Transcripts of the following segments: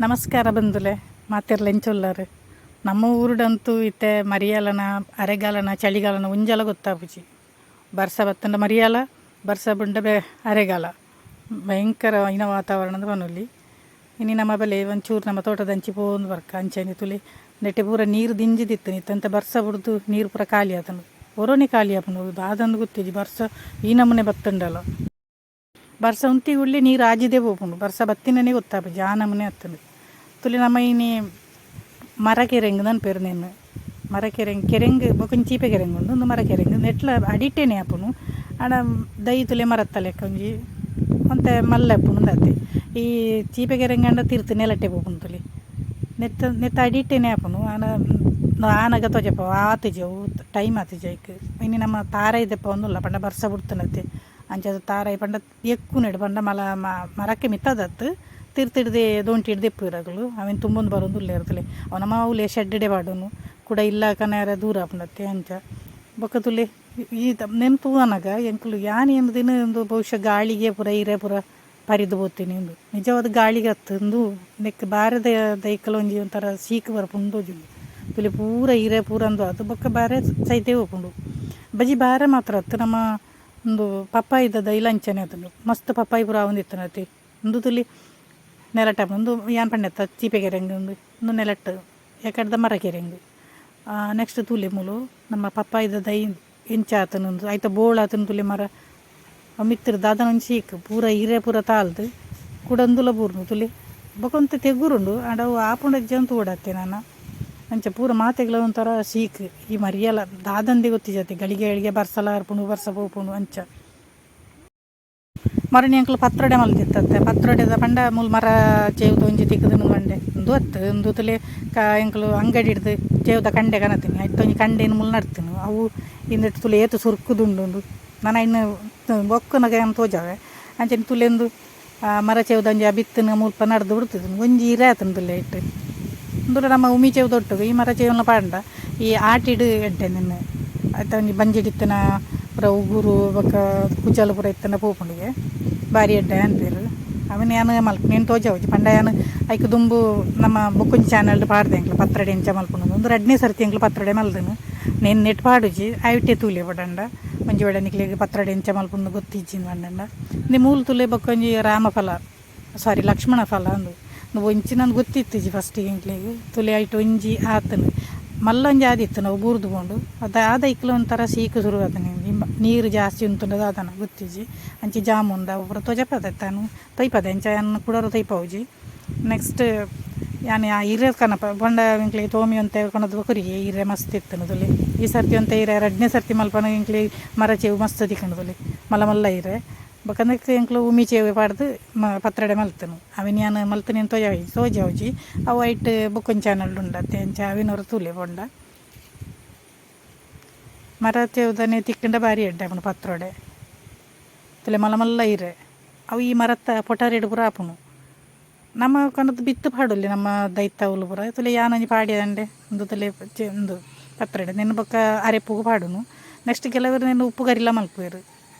ನಮಸ್ಕಾರ ಬಂಧುಲೆ, ಮಾತೆರ್ಲ ಎಂಚೊಲ್ಲಾರು. ನಮ್ಮ ಊರುಡಂತೂ ಇತ್ತೆ ಮರಿಯಾಲನ ಅರೆಗಾಲನ ಚಳಿಗಾಲನ ಒಂಜಲ ಗೊತ್ತಾಪುಜಿ. ಬರ್ಸ ಬತ್ತಂಡ ಮರಿಯಾಲ, ಬರ್ಸ ಬುಂಡ ಬೆ ಅರೆಗಾಲ. ಭಯಂಕರ ಇನ ವಾತಾವರಣದ ಪನೊಲಿ. ಇನಿ ನಮ್ಮ ಬಲೆ ಒಂಚೂರು ನಮ್ಮ ತೋಟದಂಚಿ ಪೋವೊಂದು ಬರ್ಕ ಅಂಚನೆ ತುಲೆ ನೆಟೆ ಪೂರ ನೀರು ದಿಂಜಿದಿತ್ತು. ಇತ್ತಂತ ಬರ್ಸ ಬುಡ್ದು ನೀರು ಪೂರ ಖಾಲಿ ಆತುಂಡು. ಒರೊನೆ ಖಾಲಿ ಆಪುಂಡು, ದಾದಂದು ಗೊತ್ತಿಜ್ಜಿ. ಬರ್ಸ ಈ ನಮೂನೆ ಬತ್ತುಂಡಲ ಬರ್ಸ ಉಂತಿ ಉಳ್ಳಿ ನೀರು ಆಜಿದೆ ಪೋಪುಂಡು. ಬರ್ಸ ಬತ್ತಿನನೇ ಗೊತ್ತಾಪುಜಿ, ಆ ನಮೂನೆ ಆತುಂಡು. ತುಲೆ ನಮ್ಮ ಇನಿ ಮರ ಕೆರೆಂಗ್ ಪನ್ಪೆರ್ ನೆನ್. ಮರ ಕೆರೆಂಗ್, ಕೆರೆಂಗ್ ಬೊಕ ಚೀಪೆ ಕೆರೆಂಗ್ ಉಂಡು. ಉಂದು ಮರ ಕೆರೆಂಗ್ ನೆಟ್ಲ ಅಡಿಟೇನೆ ಆಪುನು. ಆಂಡ ದೈ ತುಲೆ ಮರತ್ತ ಲೆಕ್ಕ ಒಂಜಿ ಒಂತೆ ಮಲ್ಲೆ ಆಪುಂಡು ಉಂದಾತೆ. ಈ ಚೀಪೆ ಕೆರೆಂಗ್ ಆಂಡ ತಿರ್ತ್ ನೆಲಟೆ ಪೋಪುಂಡು. ತುಲೆ ನೆತ್ತ ನೆತ್ತ ಅಡಿಟೇನೆ ಆಪುಂಡು. ಆಂಡ ಆನಗ ತೋಜಪ್ಪ ಆತುಜಿ, ಅವು ಟೈಮ್ ಆತುಜಿ ಐಕ್. ಇನಿ ನಮ್ಮ ತಾರಾಯಿ ದೆಪ್ಪವೊಂದುಲ್ಲ, ಪಂಡ ಬರ್ಸ ಬುಡ್ತುಂಡತ್ತೆ. ಅಂಚಾದ್ ತಾರಾಯಿ ಪಂಡ ಎಕ್ಕುನೆಡ್ ಪಂಡ ಮಲ ಮರಕ್ಕೆ ಮಿತ್ತದತ್ತು ತಿರ್ತಿಡ್ದೆ ದೋಂಟಿಡ್ ದೆಪ್ಪುವೆರ್ ಅಕುಲು. ಅವೆನ್ ತುಂಬೊಂದು ಬರೊಂದುಲ್ಲೆರ್ ತೂಲೆ. ಅವು ನಮ ಅವ್ಲೆ ಶೆಡ್ಡೆ ಪಾಡುನು ಕುಡ ಇಲ್ಲ ಕನಯೆರೆ ದೂರ ಆಪುಂಡತ್ತೆ ಅಂಚ. ಬೊಕ್ಕ ತೂಲೆ, ಈ ನೆನ್ ತೂವನಗ ಎಂಕುಲು ಯಾನ್ ಎನ್ನುದಿನ ಉಂದು ಬಹುಶಃ ಗಾಳಿಗೆ ಪೂರ ಇರೆ ಪೂರ ಪರಿದ್ ಪೋತಿನಿ ಉಂದು. ನಿಜವಾದ ಗಾಳಿಗೆ ಅತ್ತ್ ಉಂದು, ನೆಕ್ಕ್ ಬಾರೆದ ದೈಕಲ ಒಂಜಿ ಒಂಥರ ಸೀಕ್ ಬರ್ಪುಂಡು ತೋಜುಂಡು. ತೂಲೆ, ಪೂರ ಇರೆ ಪೂರ ಉಂದು ಆದ್ ಬೊಕ್ಕ ಬಾರೆ ಸೈತೇ ಪೋಪುಂಡು. ಬಜಿ ಬಾರೆ ಮಾತ್ರ ಅತ್ತ್, ನಮ್ಮ ಉಂದು ಪಪ್ಪಾಯಿದ ದೈಲ ಅಂಚನೆ ಆತುಂಡು. ಮಸ್ತ್ ಪಪ್ಪಾಯಿ ಪೂರ ಆವೊಂದಿತ್ತುಂಡು. ಉಂದು ತೂಲೆ, ನೆಲಟ ಉಂದು ಯಾನ್ ಪಂಡೆತ್ತ ಚೀಪೆ ಕೆರೆಂಗ್ ಉಂದು. ಉಂದು ನೆಲಟ್ ಎಕಡ್ದ ಮರ ಕೆರೆಂಗ್. ನೆಕ್ಸ್ಟ್ ತೂಲೆ, ಮೂಲು ನಮ್ಮ ಪಪ್ಪಾಯಿದ ದೈ ಎಂಚ ಆತುಂಡು ಉಂದು. ಐತ ಬೋಳ್ ಆತುಂಡು ತೂಲೆ ಮರ. ಮಿತ್ತ್ ದಾದನ ಒಂಜಿ ಸೀಕ್, ಪೂರ ಇರೆ ಪೂರ ತಾಲ್ದ್ ಕುಡಂದುಲ ಬೂರ್ಂಡು ತೂಲೆ. ಬೊಕ ಒಂತೆ ತೆಗುರುಂಡು, ಆಂಡ ಅವು ಆಪುಂಡ ಇಜ್ಜ ಅಂತ ತೂವೊಡಾತೆ ನನ. ಅಂಚ ಪೂರ ಮಾತೆಗ್ಲ ಒಂಥರ ಸೀಕ್ ಈ ಮರಿಯಲ. ದಾದಂದೆ ಗೊತ್ತಿಜ್ಜತೆ, ಗಳಿಗೆ ಗಳಿಗೆ ಬರ್ಸಲ ಬರ್ಪುಂಡು, ಬರ್ಸ ಪೋಪುಂಡು ಅಂಚ. ಮರಣಿ ಅಂಕಲ್ ಪತ್ರೊಡೆ ಮಲ್ತಿತ್ತತ್ತೆ. ಪತ್ರೊಡೆದ ಪಂಡ ಮೂಲು ಮರ ಚೇವುದ ಒಂಜಿ ತಿಕ್ಕುದು ಪಂಡೆ. ಉಂದು ಅತ್ತು, ಉಂದು ತುಲೆ ಕ ಎಂಕುಲು ಅಂಗಡಿ ಹಿಡ್ದು ಚೇವುದ ಕಂಡೆ ಕನತಿನಿ. ಐತ ಒಂಜಿ ಕಂಡೆನ್ ಮುಲ್ ನಡ್ತಿನಿ. ಅವು ಇಂದೆಟ್ ತುಲೆ ಏತ್ ಸುರ್ಕುದುಂಡು ಉಂದು. ನನ ಇನ್ನು ಬೊಕ್ಕನಗ ಯಾನ್ ತೋಜಾವೆ. ಅಂಚನೆ ತುಲೆಂದು ಮರ ಚೇವುದ ಒಂಜಿ ಆ ಬಿತ್ತುನ ಮುಲ್ಪ ನಡ್ದು ಬಿಡ್ತದೆ. ಒಂಜಿ ಇರೆ ಆತುಂಡು ತುಲೆ ಇಟ್ಟು. ಉಂದುಲ ನಮ್ಮ ಉಮಿ ಚೇವುದೊಟ್ಟುಗು ಈ ಮರ ಚೇವುನ ಪಾಂಡ ಈ ಆಟಿಡ್ ಎಡ್ಡೆ ನಿನ್ನ. ಐತ ಒಂಜಿ ಬಂಜಿಡಿತ್ತಿನ ಪೂರ ಉಗುರು ಬೊಕ್ಕ ಕುಜಲ್ ಪೂರ ಇತ್ತಂಡ ಪೋಪುಂಡಿಗೆ, ಬಾರಿ ಎಡ್ಡೆ ಅನ್ಪೆರ್. ಅವೆನ್ ಯಾನ್ ಮಲ್ಪುನೇನ್ ತೋಜಾವುಜಿ. ಪಂಡ ಯಾನ್ ಐಕ್ ದುಂಬು ನಮ್ಮ ಬೊಕ್ಕೊಂಜಿ ಚಾನಲ್ಡ್ ಪಾಡ್ದೆ ಎಂಕ್ಲ ಪತ್ರೊಡೆ ಎಂಚ ಮಲ್ಪುನು. ಉಂದು ರಡ್ಡನೇ ಸರ್ತಿ ಎಂಕ್ಲು ಪತ್ರೊಡೆ ಮಲ್ದನು. ನೇನ್ ನೆಟ್ ಪಾಡುಜಿ, ಐಟೆ ತೂಲೆ ಪಡಂಡ. ಒಂಜಿ ವೇಳೆ ನಿಕ್ಲೆಗ್ ಪತ್ರೊಡೆ ಎಂಚ ಮಲ್ಪುನು ಗೊತ್ತಿಜ್ಜಿ ಪಂಡಂಡ. ಇಂದೆ ಮೂಲು ತೂಲೆ, ಬೊಕ್ಕೊಂಜಿ ರಾಮಫಲ, ಸಾರಿ, ಲಕ್ಷ್ಮಣ ಫಲ. ಅಂದು ಒಂಚಿ ನಂದು ಗೊತ್ತಿತ್ತಿಜಿ ಫಸ್ಟಿಗೆ ಎಂಕ್ಲೆಗ್. ತುಲೆ ಐಟ್ ಒಂಜಿ ಆತನು, ಮಲ್ಲ ಒಂಜಿ ಆದಿತ್ತು, ನಾವು ಬೂರ್ದು ಪೋಂಡು. ಅದು ಆದ ಐಕ್ಲ ಒಂಥರ ಸೀಕು ಶುರು ಆತನೆ. ನೀರು ಜಾಸ್ತಿ ಉಂತುಂಡ ದಾದನ ಗೊತ್ತಿಜ್ಜಿ. ಅಂಚಿ ಜಾಮೂನ್ದ ಅವು ಪೂರ ತೊಜಪದೆ ತಾನು ತೈಪದೆ. ಅಂಚ ಯಾನ್ ಕುಡೊರ ತೈಪವುಜಿ. ನೆಕ್ಸ್ಟ್ ಯಾನ್ ಆ ಇರೆ ಕನಪ ಪಂಡ ಎಂಕ್ಲೆಗ್ ತೋಮಿ ಒಂತೆ ಕೊನೊದು ಕೊರಿಯೆ. ಇರೆ ಮಸ್ತ್ ಇತ್ತುಂಡು ತುಲೆ. ಈ ಸರ್ತಿ ಒಂತೆ ಇರೆ, ರಡ್ಡನೇ ಸರ್ತಿ ಮಲ್ಪನ ಎಂಕ್ಲೆ ಮರ ಚೇವು ಮಸ್ತ್ ತಿಕ್ಕುಂಡು ತುಲೆ, ಮಲ್ಲ ಮಲ್ಲ ಇರೆ. ಬೊಕ ನೆಕ್ಕ್ ಎಂಕ್ಲು ಉಮಿ ಚೇವು ಪಾಡ್ದು ಮ ಪತ್ರೊಡೆ ಮಲ್ತನು. ಅವೆನ್ ಯಾನ್ ಮಲ್ತುನೆನ್ ತೋಜಾವು ತೋಜಾವುಜಿ. ಅವು ಐಟ್ ಬೊಕ್ಕೊಂಜಿ ಚಾನಲ್ ಉಂಡತ್ತೆ, ಅಂಚ ಅವೆನ್ ಒರ ತೂಲೆ ಪೋಂಡ. ಮರ ಚೇವುದನೆ ತಿಕ್ಕುಂಡ ಬಾರಿ ಎಡ್ಡೆ ಆಪುಂಡು ಪತ್ರೊಡೆ. ತುಲೆ, ಮಲ್ಲ ಮಲ್ಲ ಇರೆ. ಅವು ಈ ಮರತ್ತ ಪೊಟರೆಡ್ ಪೂರ ಆಪುಂಡು. ನಮ್ಮ ಕನತ್ ಬಿತ್ತು ಪಾಡೊಲಿ ನಮ್ಮ ದೈತ ಅವ್ಲು ಪೂರ. ತುಲೆ ಯಾನೊಂಜಿ ಪಾಡ್ಯಂಡೆ ಉಂದು ತುಲೆ ಉಂದು ಪತ್ರೊಡೆ ನೆನ್ ಬೊಕ್ಕ ಅರೆಪುಗು ಪಾಡುನು. ನೆಕ್ಸ್ಟ್ ಕೆಲವೆರ್ ನೆನ್ ಉಪ್ಪು ಕರಿಲ ಮಲ್ಪುವೆರ್.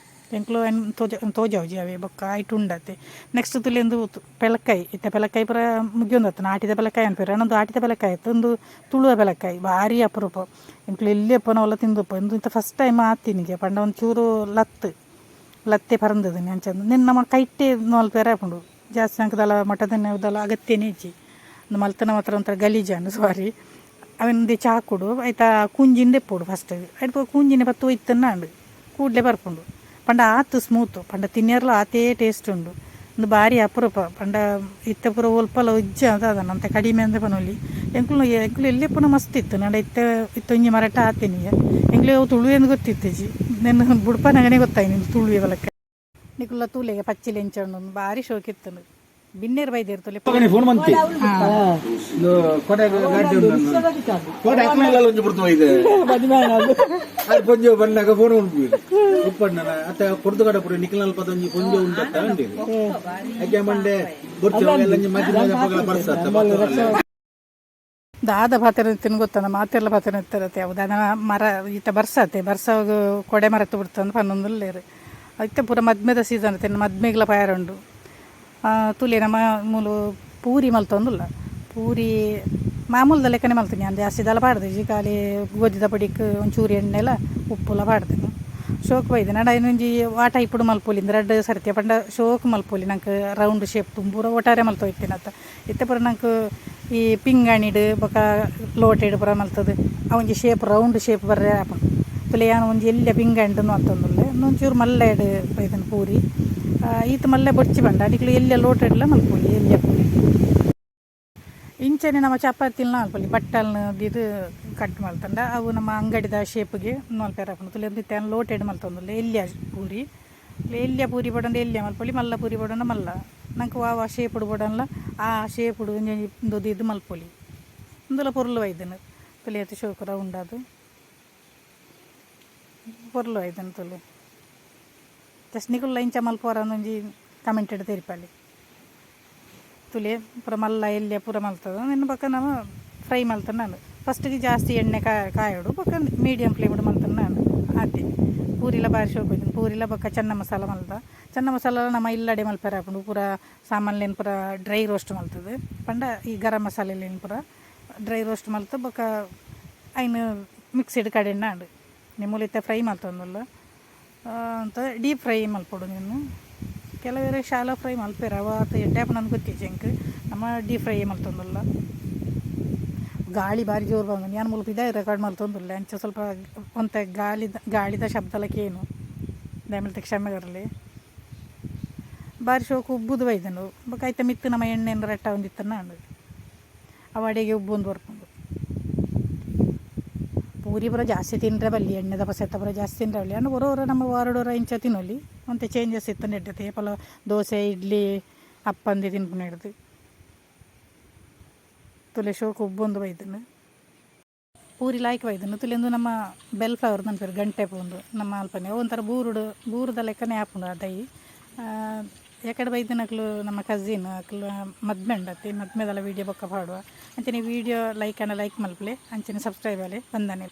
ಎಂಕ್ಲು ಐನ್ ತೋಜ ತೋಜಾವುಜಿ ಅವೇ. ಬೊಕ್ಕ ಐಟ್ ಉಂಡತೆ. ನೆಕ್ಸ್ಟ್ ತುಲೆ ಉಂದು ಪೆಲಕಾಯಿ. ಇತ್ತೆ ಪೆಲಕಾಯಿ ಪೂರ ಮುಗಿಯೊಂದತ್ತ. ಆಟಿದ ಪೆಲಕಾಯಿ ಅನ್ಪೆರ್. ಆಂಡ ಉಂದು ಆಟಿದ ಪೆಲಕಾಯಿ ಅತ್ತ್, ಉಂದು ತುಳುವ ಪೆಲಕಾಯಿ. ಬಾರಿ ಅಪರೂಪ. ಎಂಕ್ಲು ಎಲ್ಲಿ ಅಪ್ಪನವಲ್ಲ ತಿಂದುಪ್ಪ. ಉಂದು ಇತ್ತೆ ಫಸ್ಟ್ ಟೈಮ್ ಆತಿನಿಗೆ. ಪಂಡ ಒಂಚೂರು ಲತ್ತು ಲತ್ತೆ ಪರಂದದ ಅಂಚ ನಿನ್ನ ನಮ್ಮ ಕೈಟೆ ಮಲ್ಪೆರೆ ಆಪುಂಡು. ಜಾಸ್ತಿ ಅಂಕ ದಾಲ ಮಟನ್ ದಾಲ ಅಗತ್ಯನೇ ಇಜ್ಜಿ. ಉಂದು ಮಲ್ತನ ಮಾತ್ರ ಒಂಥರ ಗಲೀಜಾಂಡ್, ಸಾರಿ. ಅವೆನ್ ಚಾಕುಡು ಐತ ಕೂಂಜಿನ್ ದೆಪ್ಪೊಡು ಫಸ್ಟ್. ಐಟ್ ಬೊಕ ಕೂಂಜಿನ ಪತ್ತ್ ಒಯ್ತನ್ನ ಆಂಡ್ ಕೂಡ್ಲೆ ಬರ್ಪುಂಡು. ಪಂಡ ಆತ್ ಸ್ಮೂತ್, ಪಂಡ ತಿನ್ಯರ್ಲ ಆತೇ ಟೇಸ್ಟ್ ಉಂಡು. ಉಂದು ಬಾರಿ ಅಪರೂಪ. ಪಂಡ ಇತ್ತೆ ಪೂರ ಒಲ್ಪಲ ಇಜ್ಜ ದಾದನ, ಅಂತೆ ಕಡಿಮೆ ಅಂದೆ ಪನೊಲಿ. ಎಂಕುಲು ಎಂಕುಲು ಎಲ್ಲಿಪ್ಪುನ ಮಸ್ತ್ ಇತ್ತು. ನಡ ಇತ್ತೆ ಇತ್ತೆ ಒಂಜಿ ಮರಟ ಆತಿನಿಗೆ. ಎಂಕ್ಲೆ ಅವು ತುಳುವೆಂದು ಗೊತ್ತಿತ್ತಿಜಿ. ನೆನ್ ಬುಡ್ಪನಗನೇ ಗೊತ್ತಾಯ್ನಿ ತುಳುವೆ ಬಲಕ್ಕ. ನಿಕುಲ್ಲ ತೂಲೆಗೆ ಪಚ್ಚಿಲೆ ಎಂಚ ಉಂಡು. ಬಾರಿ ಶೋಕಿತ್ತುಂಡು. ಬಿನ್ನೇರು ಬೈದೇರು ತುಲೆ. ಫೋನ್ ಮಂತಿ ಕೊಡೆ ಗಾಡಿ ಉಂಡು. ಕೋಡೆ ಅಕ್ಲೆಲ್ಲ ಒಂಜಿ ಪುರ್ತು ಇದೆ. ಅದು ಪೊಂಜೊ ಬನ್ನಾಗ ಫೋನ್ ಉಂಟು ಉಪ್ಪಣ್ಣ ಅತ್ತ ಕೊಡ್ದು ಕಡ ಪುರ ನಿಖಿಲ್ ಪದೊಂಜಿ ಪೊಂಜೊ ಉಂಟತ್ತ ಅಂಡಿ. ಅಕ್ಕೆ ಮಂಡೆ ಬೊರ್ಚು ಎಲ್ಲ ಒಂಜಿ ಮಧ್ಯ ಬರ್ಸತ್ತ. ದಾದ ಪಾತೆರ ತಿನ್ ಗೊತ್ತಂದ ಮಾತೆರ್ಲ ಪಾತೆರ ಇತ್ತರತೆ. ಅವು ದಾದ ಮರ ಈತ ಬರ್ಸಾತೆ, ಬರ್ಸ ಕೊಡೆ ಮರತ್ತು ಬಿಡ್ತಂದು ಪನ್ನೊಂದುಲ್ಲೇರು. ಇತ್ತೆ ಪೂರ ಮದ್ಮೆದ ಸೀಸನ್, ತಿನ್ನ ಮದ್ಮೆಗ್ಲ ಪಯಾರ ಉಂಡು. ತೂಲೆ, ನಮ್ಮ ಮೂಲು ಪೂರಿ ಮಲ್ತೊಂದುಲ್ಲ. ಪೂರಿ ಮಾಮೂಲ್ದ ಲೆಕ್ಕನೆ ಮಲ್ತೀನಿ ಅಂದೆ ಜಾಸ್ತಿ ದಾಲ ಪಾಡ್ದಿಜಿ. ಖಾಲಿ ಗೋಧಿದ ಪೊಡಿಕ್ ಒಂಚೂರು ಎಣ್ಣೆಲ ಉಪ್ಪುಲ ಪಾಡ್ದಿನಿ. ಶೋಕ್ ಬೈದಿನ ಅಂಡ ಐನೊಂಜಿ ವಾ ಟೈಪುಡು ಮಲ್ಪೊಲಿ ಇಂದ್ ರಡ್ಡ್ ಸರ್ತಿ ಪಂಡ ಶೋಕ್ ಮಲ್ಪೊಲಿ. ನಂಕ್ ರೌಂಡ್ ಶೇಪ್ ಪೂರ ಒಟ್ಟಾರೆ ಮಲ್ತೊಂದಿತ್ತಿನತ. ಇತ್ತೆ ಪೂರ ನಂಕ್ ಈ ಪಿಂಗಾಣಿಡ್ ಬೊಕ ಲೋಟೆಡ್ ಪೂರ ಮಲ್ತುದು ಅವು ಒಂಜಿ ಶೇಪ್ ರೌಂಡ್ ಶೇಪ್ ಬರ್ರೆ ಆಪುಂಡು. ತುಲೆ ಯಾನ್ ಒಂಜಿ ಎಲ್ಯ ಪಿಂಗಾಣಿಡ್ ಮಲ್ತೊಂದುಲ್ಲೆ. ಉಂದೊಂಚೂರು ಮಲ್ಲೆಡ್ ಬೈದಿನ ಪೂರಿ. ಈತ್ ಮಲ್ಲೆ ಬೊರ್ಚಿ ಪಂಡ ನಿಕುಲು ಎಲ್ಯ ಲೋಟೆಡ್ಲ ಮಲ್ಪೊಲಿ ಎಲ್ಯ ಪೂರಿ. ಇಂಚನೆ ನಮ್ಮ ಚಪಾತಿಲ್ನ ಮಲ್ಪೊಲಿ. ಬಟ್ಟಲ್ನ್ ದೀದ್ ಕಟ್ ಮಲ್ತುಂಡ ಅವು ನಮ್ಮ ಅಂಗಡಿದ ಶೇಪ್ಗೆ ಮಲ್ಪೆರೆ ಆಪುಂಡು. ತುಲೆ ಇತ್ತೆ ಯಾನ್ ಲೋಟೆಡ್ ಮಲ್ತೊಂದುಲ್ಲೆ ಎಲ್ಯ ಪೂರಿ. ಎಲ್ಯ ಪೂರಿ ಬೋಡಂಡ ಎಲ್ಯ ಮಲ್ಪೊಲಿ, ಮಲ್ಲ ಪೂರಿ ಬೋಡಂಡ ಮಲ್ಲ. ನಂಕ್ ವಾ ವಾ ಶೇಪುಡು ಬೋಡಂಡ್ಲ ಆ ಶೇಪುಡು ಒಂಜೊಂಜಿ ಉಂದು ದೀದ್ ಮಲ್ಪೊಲಿ. ಉಂದುಲ ಪೊರ್ಲು ಬೈದ್ಂಡ್. ತುಲೆ ಏತ್ ಶೋಕು ರೌಂಡ್ ಆದ್ ಪೊರ್ಲು ಬೈದ್ಂಡ್ ತುಲೆ. ಜಸ್ಟ್ ನಿಕುಲ್ಲ ಇಂಚ ಮಲ್ಪುವರ ಒಂಜಿ ಕಮೆಂಟ್ ತೆರಿಪಾಲೆ. ತುಲೆ ಪೂರ ಮಲ್ಲ ಎಲ್ಯ ಪೂರ ಮಲ್ತದ ನೆನ್ ಬೊಕ ನಮ ಫ್ರೈ ಮಲ್ತುಂಡ ಫಸ್ಟಿಗೆ ಜಾಸ್ತಿ ಎಣ್ಣೆ ಕಾಯೋಡು ಬೊಕ ಮೀಡಿಯಂ ಫ್ಲೇಮ್ಡ್ ಮಲ್ತುಂಡ ಆತೆ. ಪೂರಿಲ ಬಾರಿ ಶೋಕು ಬೈದ್ಂಡ್. ಪೂರಿಲ ಬೊಕ ಚನ್ನ ಮಸಾಲ ಮಲ್ತ. ಚನ್ನ ಮಸಾಲ ನಮ್ಮ ಇಲ್ಲಡೆ ಮಲ್ಪೆರೆ ಆಪುಂಡು. ಪೂರ ಸಾಮಾನ್ಲೆನ್ ಪೂರ ಡ್ರೈ ರೋಸ್ಟ್ ಮಲ್ತುದು ಪಂಡ ಈ ಗರಂ ಮಸಾಲೆಲೆನ್ ಪೂರ ಡ್ರೈ ರೋಸ್ಟ್ ಮಲ್ತ್ ಬೊಕ ಐನ್ ಮಿಕ್ಸಿಡ್ ಕಡೆಂಡ ಆಂಡ್. ನಿಮುಲು ಇತ್ತೆ ಫ್ರೈ ಮಲ್ತೊಂದುಲ್ಲ ಅಂತ ಡೀಪ್ ಫ್ರೈ ಮಲ್ಪೊಡು ನೆನ್. ಕೆಲವೆರ್ ಶಾಲೋ ಫ್ರೈ ಮಲ್ಪೆರ್ ಅವು ಆತ್ ಎಡ್ಡೆ ಆಪುಂಡು ಗೊತ್ತಿಜ್ಜಿ ಎಂಕ್. ನಮ ಡೀಪ್ ಫ್ರೈ ಮಲ್ತೊಂದುಲ್ಲ. ಗಾಳಿ ಬಾರಿ ಜೋರು ಬಂದು ಯಾನ್ ಮುಲ್ಪ ಪಿದಾಯಿ ರೆಕಾರ್ಡ್ ಮಲ್ತೊಂದುಲ್ಲೆ. ಅಂಚ ಸ್ವಲ್ಪ ಒಂತೆ ಗಾಳಿದ ಶಬ್ದಲ ಕೇನು ದಾಯೆ ಕ್ಷಮೆ ಇರಲಿ. ಬಾರಿ ಶೋಕು ಉಬ್ಬುದು ಬೈದುಂಡು. ಬೊಕ ಐತ ಮಿತ್ತ್ ನಮ್ಮ ಎಣ್ಣೆನ್ ರಟ್ಟಾವೊಂದಿತ್ತುಂಡ ಆಂಡ್. ಅವು ಅಡಿಗೆ ಉಬ್ಬೊಂದು ಬರ್ಪುಂಡು. ಪೂರಿ ಪೂರ ಜಾಸ್ತಿ ತಿಂದರೆ ಬಲ್ಲಿ, ಎಣ್ಣೆದ ಪಸೆತ್ತ ಪೂರ ಜಾಸ್ತಿ ತಿಂದರೆ ಬಲ್ಲಿ. ಅಂಡ ಒರ ಒರ ನಮ್ಮ ವಾರಡೊರ ಇಂಚ ತಿನ್ನೊಲಿ. ಒಂತೆ ಚೇಂಜಸ್ ಇತ್ತುಂಡ ಎಡ್ಡೆತೆ. ಏಪಲ ದೋಸೆ ಇಡ್ಲಿ ಅಪ್ಪಂದಿ ತಿನ್ಪುನ ಹಿಡ್ದು ತುಲೆ ಶೋಕು ಉಬ್ಬೊಂದು ಬೈದುಂಡು. ಪೂರಿ ಲಾಯ್ಕ್ ಬೈದುಂಡು. ತುಲೆ ಉಂದು ನಮ್ಮ ಬೆಲ್ ಫ್ಲವರ್ ಪನ್ಪೆರ್, ಗಂಟೆ ಪೂಂದು ನಮ್ಮ ಅಲ್ಪನೆ. ಒಂಥರ ಬೂರುಡು ಬೂರುದ ಲೆಕ್ಕನೆ ಆಪುಂಡು ಆ ದೈ. ಎಕಡೆ ಬೈದಿನಕ್ಲು ನಮ್ಮ ಕಸಿನ್ ಅಕ್ಲು ಮದ್ಮೆ ಉಂಡತ್ತೆ. ಮದ್ಮೆದಲ ವೀಡಿಯೋ ಬೊಕ್ಕ ಪಾಡುವ. ಅಂಚನೆ ವೀಡಿಯೋ ಲೈಕ್ ಆಂಡ ಲೈಕ್ ಮಲ್ಪುಲೆ, ಅಂಚನೆ ಸಬ್ಸ್ಕ್ರೈಬ್ ಆಲೆ. ವಂದನೆ.